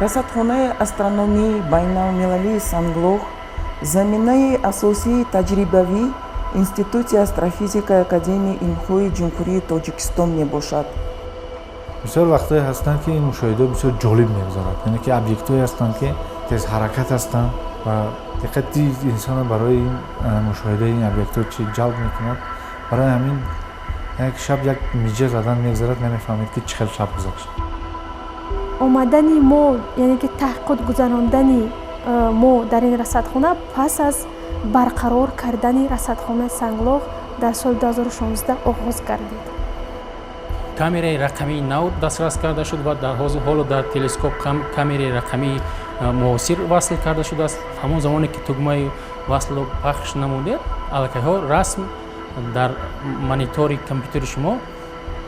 Расадхонаи астрономии байналмилалии Санглох заминаи асосии таҷрибавӣ Институти астрофизикаи Академияи илмҳои Ҷумҳурии Тоҷикистон мебошад. Бисёр вақтҳое ҳастанд, ки ин мушоҳидаҳо бисёр ҷолиб мегузарад, яъне ки объектҳое ҳастанд, ки тезҳаракат ҳастанд ва диққати инсонро барои ин мушоҳидаи ин объектҳо чи ҷалб мекунад. Барои ҳамин як шаб як миҷа задан мегузарад, намефаҳмед, ки чӣ хел шаб гузашт. Омадани мо, яъне ки таҳқиқот гузарондани мо дар ин расадхона пас аз барқарор кардани расадхонаи Санглох дар соли 2016 оғоз гардид. Камераи рақамии нав дастрас карда шуд ва дар ҳоло дар телескоп камераи рақамии муосир васл карда шудааст. Ҳамон замоне ки тугмаи васлро пахш намудед, аллакайҳо расм дар монитори компютери шумо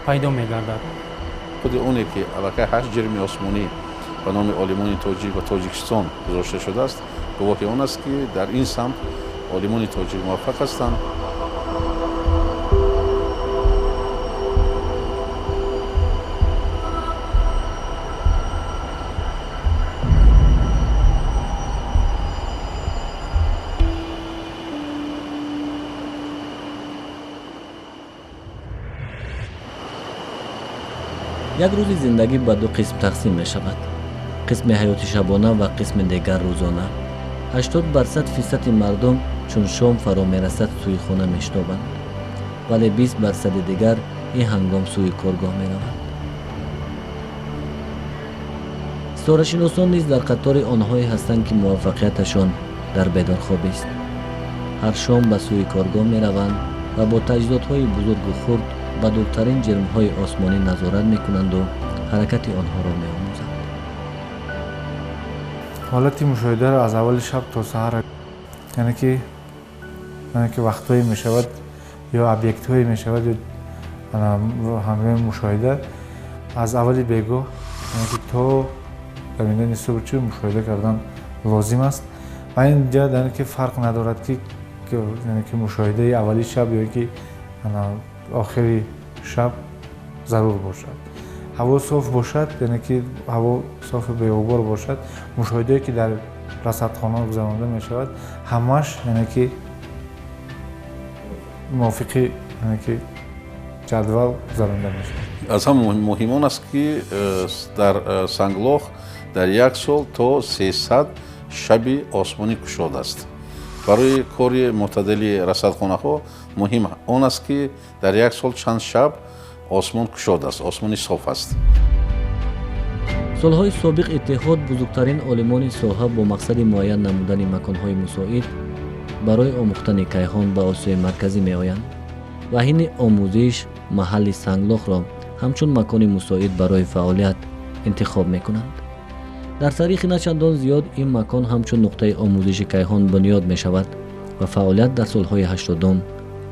пайдо мегардад. Худи оне ки аллакай ҳашт ҷирми осмонӣ ба номи олимони тоҷик ва Тоҷикистон гузошта шудааст, гувоҳи он аст, ки дар ин самт олимони тоҷик муваффақ ҳастанд. Як рӯзи зиндагӣ ба ду қисм тақсим мешавад: қисми ҳаёти шабона ва қисми дигар рӯзона. 80% фисади мардум чун шом фаро мерасад, сӯи хона мешитобанд, вале 20 барсади дигар ин ҳангом сӯи коргоҳ мераванд. Ситорашиносон низ дар қатори онҳое ҳастанд, ки муваффақияташон дар бедорхобист. Ҳар шом ба сӯи коргоҳ мераванд ва бо таҷҳизотҳои бузургу хурд ба дуртарин ҷирмҳои осмонӣ назорат мекунанду ҳаракати онҳоро меомӯзанд. Ҳолати мушоҳидаро аз аввали шаб то саҳар, яъне ки вақтҳое мешавад ё объектҳое мешавад, ё ҳангоми мушоҳида аз аввали бегоҳ, яъне ки то дамидани субҳ чӣ мушоҳида кардан лозим аст. Ва ин ҷа яъне ки фарқ надорад, ки яъне ки мушоҳидаи аввали шаб ё ки охири шаб зарур бошад. Ҳаво соф бошад, яъне ки ҳаво софу беғубор бошад, мушоҳидае ки дар расадхона гузаронида мешавад, ҳамаш яъне ки мувофиқи яъне ки ҷадвал гузаронида мешавад. Аз ҳама муҳим он аст, ки дар Санглох дар як сол то 300 шаби осмонӣ кушод аст. Барои кори мӯътадили расадхонаҳо муҳим он аст, ки дар як сол чанд шаб осмон кушод аст, осмони соф аст. Солҳои собиқ иттиҳод бузургтарин олимони соҳа бо мақсади муайян намудани маконҳои мусоид барои омӯхтани кайҳон ба Осиёи Марказӣ меоянд ва ҳини омӯзиш маҳалли Санглохро ҳамчун макони мусоид барои фаъолият интихоб мекунанд. Дар таърихи начандон зиёд ин макон ҳамчун нуқтаи омӯзиши кайҳон бунёд мешавад ва фаъолият дар солҳои 80-ум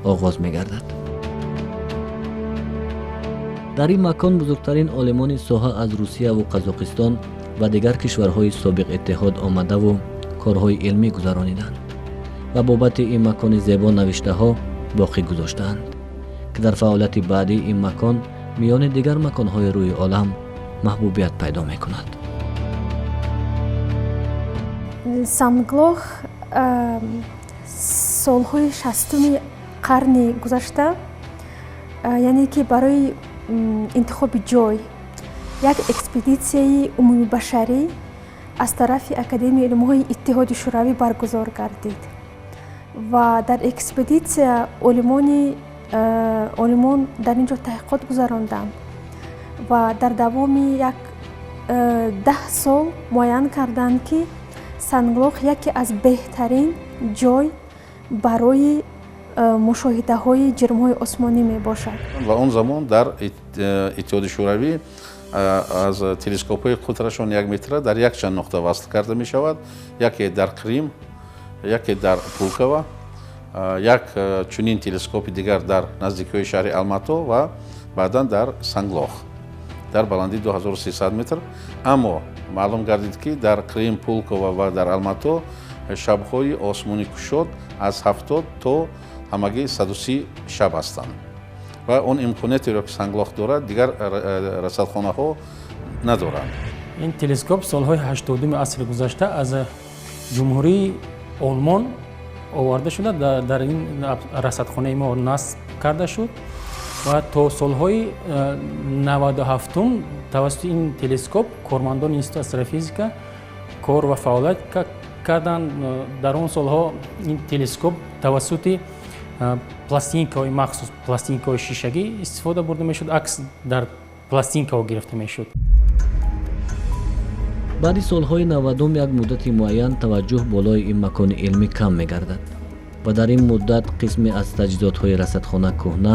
оғоз мегардад. Дар ин макон бузургтарин олимони соҳа аз Русияву Қазоқистон ва дигар кишварҳои собиқ иттиҳод омадаву корҳои илмӣ гузарониданд ва бобати ин макони зебо навиштаҳо боқӣ гузоштаанд, ки дар фаъолияти баъдии ин макон миёни дигар маконҳои рӯи олам маҳбубият пайдо мекунад. Санглох солҳои 60-уми қарни гузашта, яъне ки барои интихоби ҷой як экспедитсияи умумибашарӣ аз тарафи Академияи илмҳои Иттиҳоди Шӯравӣ баргузор гардид ва дар экспедитсия олимон дар ин ҷо таҳқиқот гузаронданд ва дар давоми як 10 сол муайян карданд, ки Санглох яке аз беҳтарин ҷой барои мушоҳидаҳои ҷирмҳои осмонӣ мебошад. Ва он замон дар Иттиҳоди Шӯравӣ аз телескопҳои қутрашон 1 метра дар якчанд нуқта васл карда мешавад: яке дар Қрим, яке дар Пулково, як чунин телескопи дигар дар наздикиҳои шаҳри Алмато ва баъдан дар Санглох дар баландии 2300 метр. Аммо маълум гардид, ки дар Қрим, Пулково ва дар Алмато шабҳои осмони кушод аз 70 то ҳамагӣ 130 шаб ҳастанд ва он имкониятеро, ки Санглох дорад, дигар расадхонаҳо надоранд. Ин телескоп солҳои 80-уми асри гузашта аз Ҷумҳурии Олмон оварда шуда, дар ин расадхонаи мо насб карда шуд ва то солҳои 97-ум тавассути ин телескоп кормандони Институти астрофизика кор ва фаъолият карданд. Дар он солҳо ин телескоп тавассути пластинкаҳои махсус, пластинкаҳои шишагӣ истифода бурда мешуд, акс дар пластинкаҳо гирифта мешуд. Баъди солҳои 90-ум як муддати муайян таваҷҷӯҳ болои ин макони илмӣ кам мегардад ва дар ин муддат қисме аз таҷҳизотҳои расадхона кӯҳна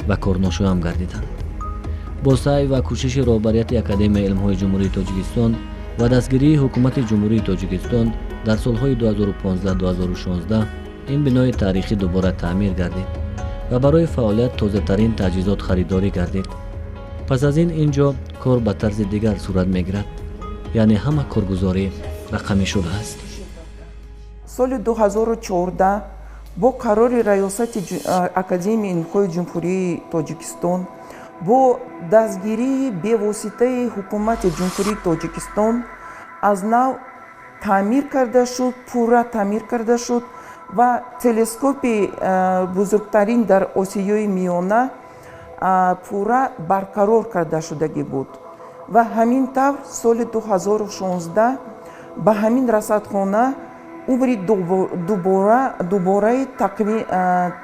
ва корношоям гардиданд. Бо саъй ва кӯшиши роҳбарияти Академияи илмҳои Ҷумҳурии Тоҷикистон ва дастгирии Ҳукумати Ҷумҳурии Тоҷикистон дар солҳои 2015-2016 ин бинои таърихӣ дубора таъмир гардид ва барои фаъолият тозатарин таҷҳизот харидорӣ гардид. Пас аз ин ин ҷо кор ба тарзи дигар сурат мегирад, яъне ҳама коргузорӣ рақамӣ шудааст. Соли 2014 бо қарори Раёсати Академияи илмҳои Ҷумҳурии Тоҷикистон, бо дастгирии бевоситаи Ҳукумати Ҷумҳурии Тоҷикистон аз нав таъмир карда шуд, пурра таъмир карда шуд ва телескопи бузургтарин дар Осиёи Миёна пурра барқарор карда шудагӣ буд. Ва ҳамин тавр соли 2016 ба ҳамин расадхона умри дубораи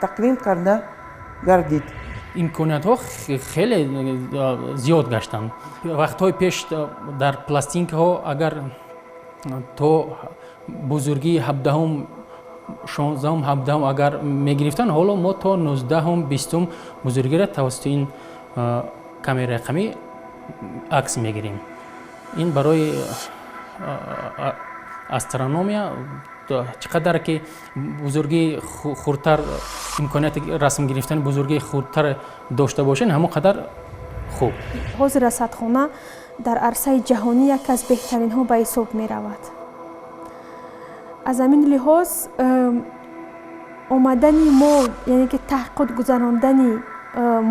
тақвим карда гардид. Имкониятҳо хеле зиёд гаштанд. Вақтҳои пеш дар пластинкаҳо агар то бузургии 17-ум, 16-ум, 17-ум агар мегирифтанд, ҳоло мо то 19-ум, 20-ум бузургиро тавассути ин камераи рақамӣ акс мегирим. Ин барои астрономия чӣ қадар ки бузургии хурдтар, имконияти расм гирифтани бузургии хурдтар дошта бошед, ҳамон қадар хуб. Ҳозир расадхона дар арсаи ҷаҳонӣ яке аз беҳтаринҳо ба ҳисоб меравад. Аз ҳамин лиҳоз омадани мо, яъне ки таҳқиқот гузарондани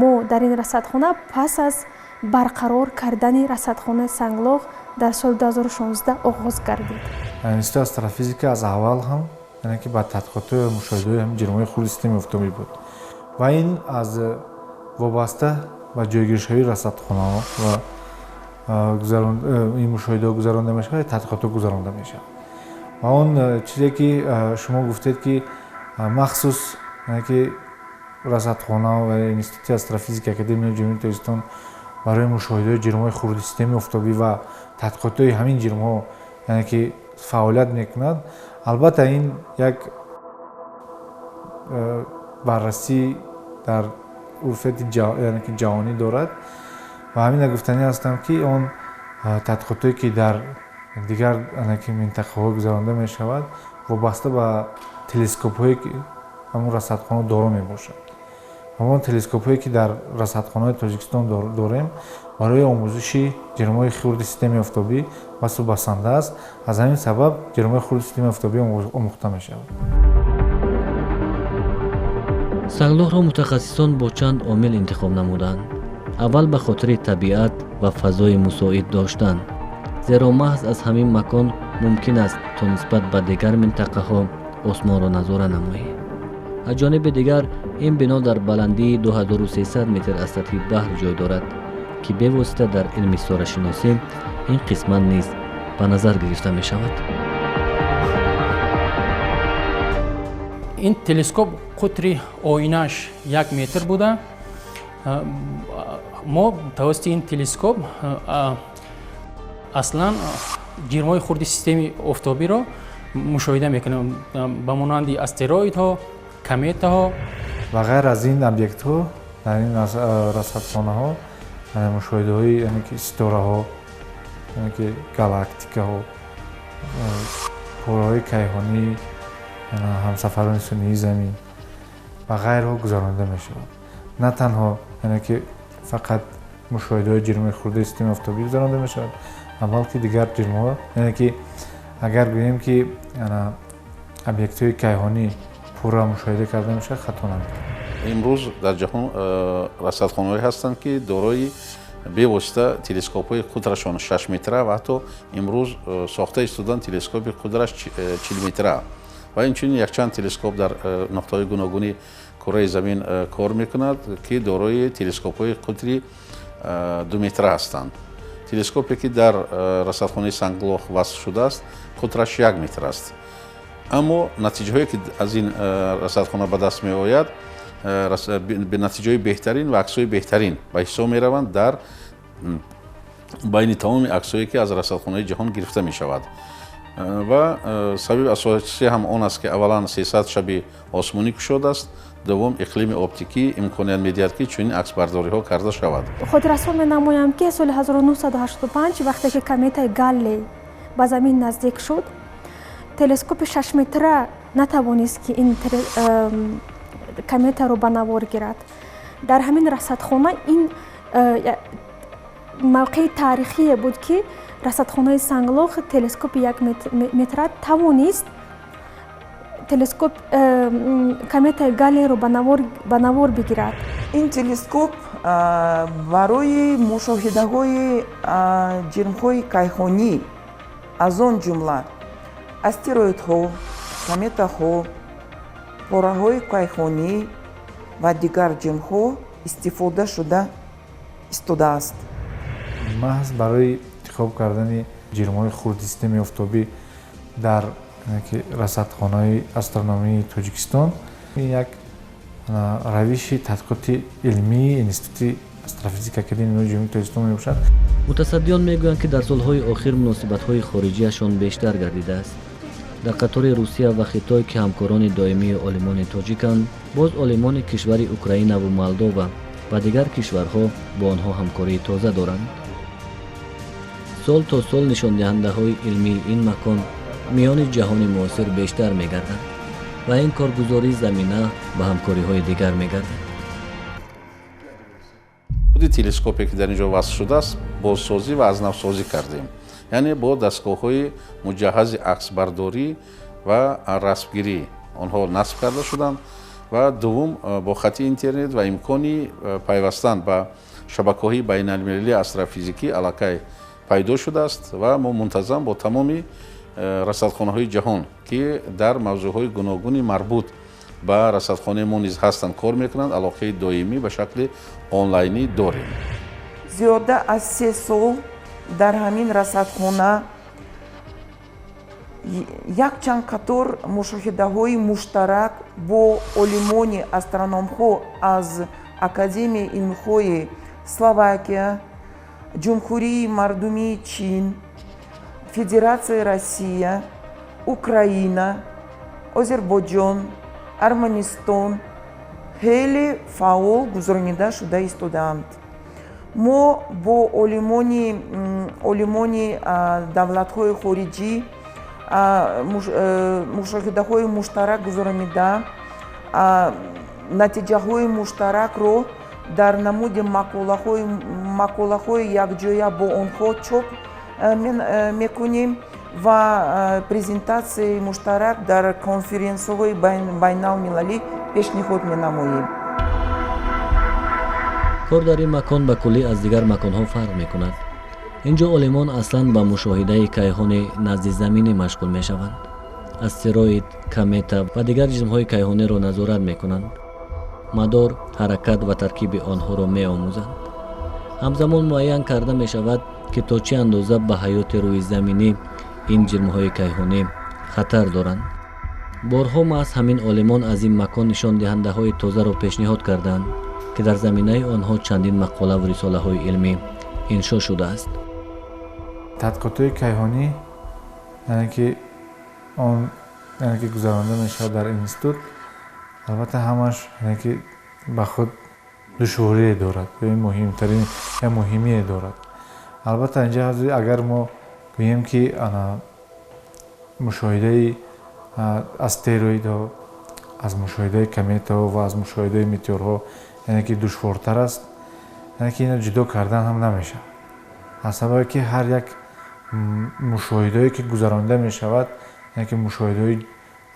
мо дар ин расадхона пас аз барқарор кардани расадхонаи Санглох дар соли 2016 оғоз гардид. Институти астрофизика аз аввал ҳам, яъне ки ба тадқиқотҳо ва мушоҳидаҳои ҳамин ҷирмҳои хурди системаи офтобӣ буд ва ин аз вобаста ба ҷойгиршавии расадхонаҳо ва ин мушоҳидаҳо гузаронда мешавад, тадқиқотҳо гузаронда мешавад. Ва он чизе ки шумо гуфтед, ки махсус, яъне ки расадхона ва Институти астрофизики Академияи Ҷумҳурии Тоҷикистон барои мушоҳидаҳои ҷирмҳои хурди системаи офтобӣ ва тадқиқотҳои ҳамин ҷирмҳо, яъне ки фаъолият мекунад, албатта ин як баррасӣ дар урфияти ҷаҳонӣ дорад ва ҳамина гуфтанӣ ҳастам, ки он тадқиқотҳое ки дар дигар минтақаҳо гузаронда мешавад, вобаста ба телескопҳое ки ҳамон расадхона доро мебошад. Ҳамон телескопҳое ки дар расадхонаи Тоҷикистон дорем, барои омӯзиши ҷирмҳои хурди системаи офтобӣ басу басанда аст. Аз ҳамин сабаб ҷирмҳои хурди системаи офтобӣ омӯхта мешавад. Санглохро мутахассисон бо чанд омил интихоб намуданд. Аввал ба хотири табиат ва фазои мусоид доштан, зеро маҳз аз ҳамин макон мумкин аст то нисбат ба дигар минтақаҳо осмонро назора намоӣ. Аз ҷониби дигар, ин бино дар баландии 2300 метр аз сатҳи баҳр ҷой дорад, ки бевосита дар илми ситорашиносӣ ин қисмат низ ба назар гирифта мешавад. Ин телескоп қутри оинаш 1 метр буда. Мо тавассути ин телескоп аслан ҷирмҳои хурди системаи офтобиро мушоҳида мекунем, ба монанди астероидҳо, кометаҳо. Ва ғайр аз ин объектҳо дар ин расадхонаҳо мушоҳидаҳои, яъне ки ситораҳо, яъне ки галактикаҳо, пораҳои кайҳонӣ, ҳамсафарони сунъии замин ва ғайрҳо гузаронида мешавад. На танҳо, яъне ки фақат мушоҳидаҳои ҷирмҳои хурдаи системаи офтобӣ гузаронида мешавад, балки дигар ҷирмҳо, яъне ки агар гӯем ки объектҳои кайҳонӣ пурра мушоҳида карда мешавад, хато намекунад. Имрӯз дар ҷаҳон расадхонаҳое ҳастанд, ки дорои Бевосита телескопҳои қутрашон 6 метра ва ҳатто имрӯз сохта истодан телескопи қудраш 40 метра ва инчунин якчанд телескоп дар нуқтаҳои гуногуни кураи замин кор мекунад, ки дорои телескопҳои қутри 2 метра ҳастанд. Телескопе, ки дар расадхонаи Санглох васл шудааст, қутраш 1 метр аст. Аммо натиҷаҳое, ки аз ин расадхона ба даст меояд, натиҷаҳои беҳтарин ва аксҳои беҳтарин ба ҳисоб мераванд дар байни тамоми аксҳое, ки аз расадхонаи ҷаҳон гирифта мешавад. Ва сабаби асосӣ ҳам он аст, ки аввалан 300 шаби осмонӣ кушод аст, дуввум иқлими оптикӣ имконият медиҳад, ки чунин аксбардориҳо карда шавад. Хотиррасон менамоям, ки соли 1985, вақте ки кометаи Галлей ба замин наздик шуд, телескопи шашметра натавонист, ки ин кометаро ба навор гирад. Дар ҳамин расадхона ин мавқеи таърихие буд, ки расадхонаи Санглох телескопи якметра тавонист телескоп кометаи Галлейро ба навор бигирад. Ин телескоп барои мушоҳидаҳои ҷирмҳои кайҳонӣ, аз он ҷумла астероидҳо, кометаҳо, пораҳои кайҳонӣ ва дигар ҷирмҳо истифода шуда истодааст. Маҳз барои интихоб кардани ҷирмҳои хурди системаи офтобӣ дар расадхонаи астрономии Тоҷикистон ин як равиши тадқиқоти илмии Институти астрофизики Академияи илмҳои Ҷумҳурии Тоҷикистон мебошад. Мутасаддиён мегӯянд, ки дар солҳои охир муносибатҳои хориҷиашон бештар гардидааст. Дар қатори Русия ва Хитой, ки ҳамкорони доимии олимони тоҷиканд, боз олимони кишвари Украинаву Молдова ва дигар кишварҳо бо онҳо ҳамкории тоза доранд. Сол то сол нишондиҳандаҳои илмии ин макон миёни ҷаҳони муосир бештар мегарданд ва ин коргузорӣ замина ба ҳамкориҳои дигар мегардад. Худи телескопе, ки дар ин ҷо васл шудааст, бозсозӣ ва аз навсозӣ кардем, яъне бо дастгоҳҳои муҷаҳҳази аксбардорӣ ва расмгирӣ онҳо насб карда шуданд ва дуввум бо хати интернет ва имкони пайвастан ба шабакаҳои байналмилалии астрофизикӣ аллакай пайдо шудааст ва мо мунтазам бо тамоми расадхонаҳои ҷаҳон, ки дар мавзӯъҳои гуногуни марбут ба расадхонаи мо низ ҳастанд, кор мекунанд, алоқаи доимӣ ба шакли онлайнӣ дорем. Зиёда аз 3 сол дар ҳамин расадхона якчанд қатор мушоҳидаҳои муштарак бо олимони астрономҳо аз Академияи илмҳои Словакия, Ҷумҳурии Мардумии Чин, Федератсияи Россия, Украина, Озарбойҷон, Арманистон хеле фаъол гузаронида шуда истодаанд. Мо бо олимони давлатҳои хориҷӣ мушоҳидаҳои муштарак гузаронида, натиҷаҳои муштаракро дар намуди мақолаҳои якҷоя бо онҳо чоп мекунем ва презентатсияи муштарак дар конференсияҳои байналмилалӣ пешниҳод менамоем. Кор дар ин макон ба куллӣ аз дигар маконҳо фарқ мекунад. Ин ҷо олимон аслан ба мушоҳидаи кайҳони наздизаминӣ машғул мешаванд, астероид, комета ва дигар ҷисмҳои кайҳониро назорат мекунанд, мадор, ҳаракат ва таркиби онҳоро меомӯзанд. Ҳамзамон муайян карда мешавад, ки то чӣ андоза ба ҳаёти рӯизаминӣ ин ҷирмҳои кайҳонӣ хатар доранд. Борҳо маҳз ҳамин олимон аз ин макон нишондиҳандаҳои тозаро пешниҳод карданд, ки дар заминаи онҳо чандин мақолаву рисолаҳои илмӣ иншо шудааст. Тадқиқотҳои кайҳонӣ, яъне ки он, яъне ки гузаронда мешавад дар институт, албатта, ҳамаш, яъне ки ба худ душворие дорад ё муҳимтарин я муҳимие дорад. Албатта, инҷа агар мо гӯем, ки мушоҳидаи астероидҳо аз мушоҳидаи кометаҳо ва аз мушоҳидаи метеорҳо, яъне ки душвортар аст, яъне ки ино ҷудо кардан ҳам намешавад, аз сабабе ки ҳар як мушоҳидаое, ки гузаронида мешавад, яъне ки мушоҳидаҳои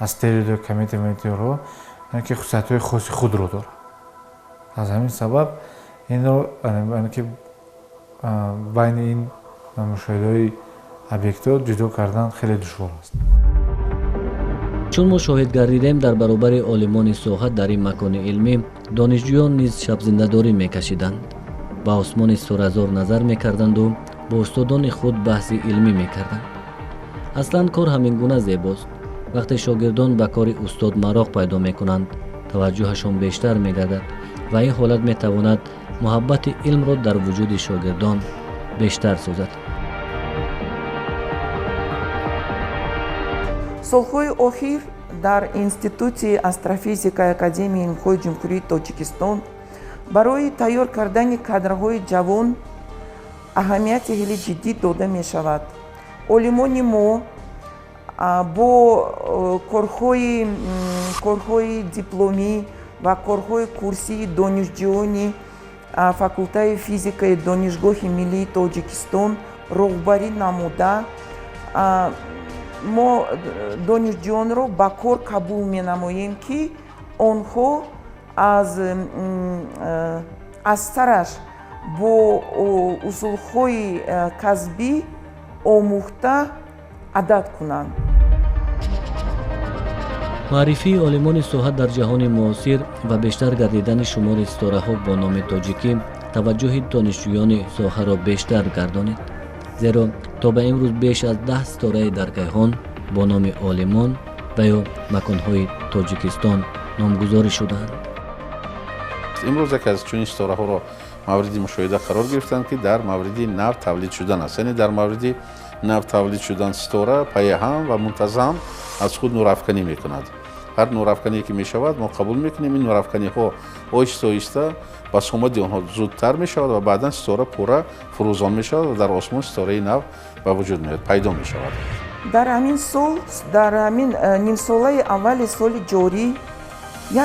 астероидҳо, комета ва метеорҳо, яъне ки хусусиятҳои хоси худро дорад. Аз ҳамин сабаб инро, яъне ки Байни ин мушоҳидаҳои объектҳо ҷудо кардан хеле душвор аст. Чун мо шоҳид гардидем, дар баробари олимони соҳа дар ин макони илмӣ донишҷӯён низ шабзиндадорӣ мекашиданд, ба осмони суразор назар мекарданду бо устодони худ баҳси илмӣ мекарданд. Аслан кор ҳамин гуна зебост. Вақте шогирдон ба кори устод мароқ пайдо мекунанд, таваҷҷӯҳашон бештар мегардад ва ин ҳолат метавонад муҳаббати илмро дар вуҷуди шогирдон бештар созад. Солҳои охир дар Институти астрофизикаи Академияи илмҳои Ҷумҳурии Тоҷикистон барои тайёр кардани кадрҳои ҷавон аҳамияти хеле ҷиддӣ дода мешавад. Олимони мо бо корҳои дипломӣ ва корҳои курсии донишҷӯёни факултаи физикаи Донишгоҳи миллии Тоҷикистон роҳбарӣ намуда, мо донишҷӯёнро ба кор қабул менамоем, ки онҳо аз сараш бо усулҳои касбӣ омӯхта адат кунанд. Маърифии олимони соҳа дар ҷаҳони муосир ва бештар гардидани шумори ситораҳо бо номи тоҷикӣ таваҷҷӯҳи донишҷӯёни соҳаро бештар гардонид, зеро то ба имрӯз беш аз 10 ситораи дар кайҳон бо номи олимон ва ё маконҳои Тоҷикистон номгузорӣ шудаанд. Имрӯз яке аз чунин ситораҳоро мавриди мушоҳида қарор гирифтанд, ки дар мавриди нав тавлид шудан аст. Яъне дар мавриди нав тавлид шудан ситора пайҳам ва мунтазам аз худ нурафканӣ мекунад. Ҳар нурафкание ки мешавад, мо қабул мекунем. Ин нурафканиҳо оҳиста оҳиста басомади онҳо зудтар мешавад ва баъдан ситора пурра фурӯзон мешавад ва дар осмон ситораи нав ба вуҷуд меояд, пайдо мешавад. Дар ҳамин сол, дар ҳамин нимсолаи аввали соли ҷорӣ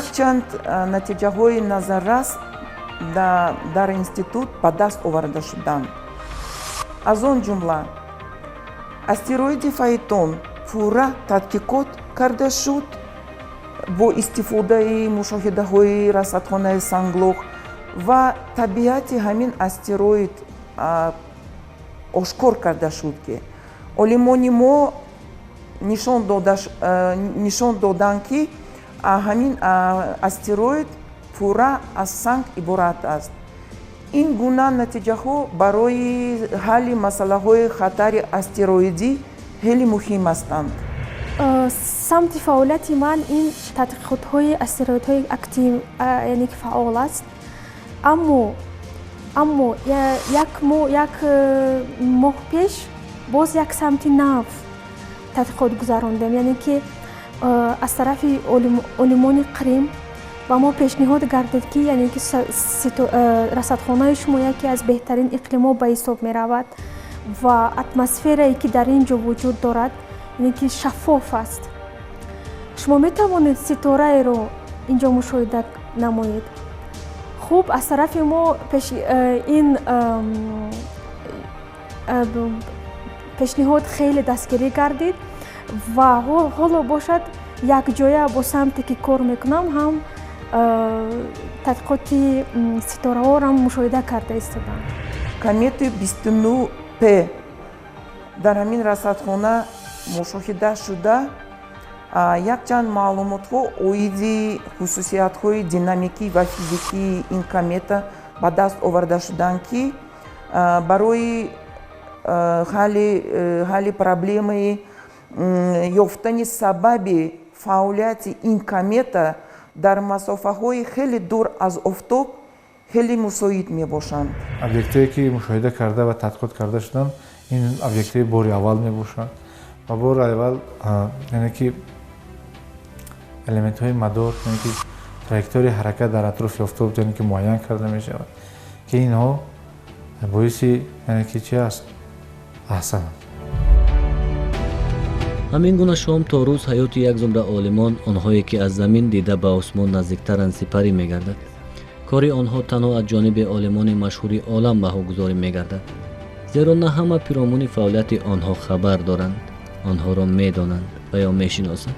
якчанд натиҷаҳои назаррас дар институт ба даст оварда шуданд. Аз он ҷумла астероиди Фаэтон пурра тадқиқот карда шуд бо истифодаи мушоҳидаҳои расадхонаи Санглох ва табиати ҳамин астероид ошкор карда шуд, ки олимони мо нишон доданд, ки ҳамин астероид пурра аз санг иборат аст. Ин гуна натиҷаҳо барои ҳалли масъалаҳои хатари астероидӣ хеле муҳим ҳастанд. Самти фаъолияти ман ин тадқиқотҳои астероидҳои актив, яъне ки фаъол аст. Аммо як моҳ пеш боз як самти нав тадқиқот гузарондем, яъне ки аз тарафи олимони Қрим ба мо пешниҳод гардид, ки яъне ки расадхонаи шумо яке аз беҳтарин иқлимҳо ба ҳисоб меравад ва атмосферае ки дар ин ҷо вуҷуд дорад, яъне ки шаффоф аст. Шумо метавонед ситораеро ин ҷо мушоҳида намоед. Хуб, аз тарафи мо ин пешниҳод хеле дастгирӣ гардид ва ҳоло бошад якҷоя бо самте ки кор мекунам ҳам тадқиқоти ситораҳоро мушоҳида карда истодам. Комети 29 П дар ҳамин расадхона мушоҳида шуда, якчанд маълумотҳо оиди хусусиятҳои динамикӣ ва физикии ин комета ба даст оварда шуданд, ки барои ҳалли проблемаи ёфтани сабаби фаъолияти ин комета дар масофаҳои хеле дур аз офтоб хеле мусоид мебошанд. Объектҳое ки мушоҳида карда ва тадқиқот карда шуданд, ин объектҳои бори аввал мебошанд ва бори аввал, яъне ки элементҳои мадор, яъне ки траекторияи ҳаракат дар атрофи офтоб, яъне ки муайян карда мешавад, ки инҳо боиси, яъне ки чи аст, аҳсананд. Ҳамин гуна шом то рӯз ҳаёти як зумра олимон, онҳое ки аз замин дида ба осмон наздиктаранд, сипарӣ мегардад. Кори онҳо танҳо аз ҷониби олимони машҳури олам баҳогузорӣ мегардад, зеро на ҳама пиромуни фаъолияти онҳо хабар доранд, онҳоро медонанд ва ё мешиносанд.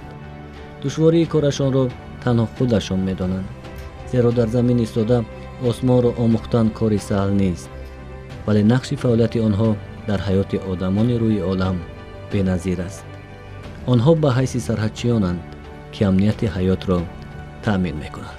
Душвории корашонро танҳо худашон медонанд, зеро дар замин истода осмонро омӯхтан кори саҳл нест. Вале нақши фаъолияти онҳо дар ҳаёти одамони рӯи олам беназир аст. Онҳо ба ҳайси сарҳадчиёнанд, ки амнияти ҳаётро таъмин мекунанд.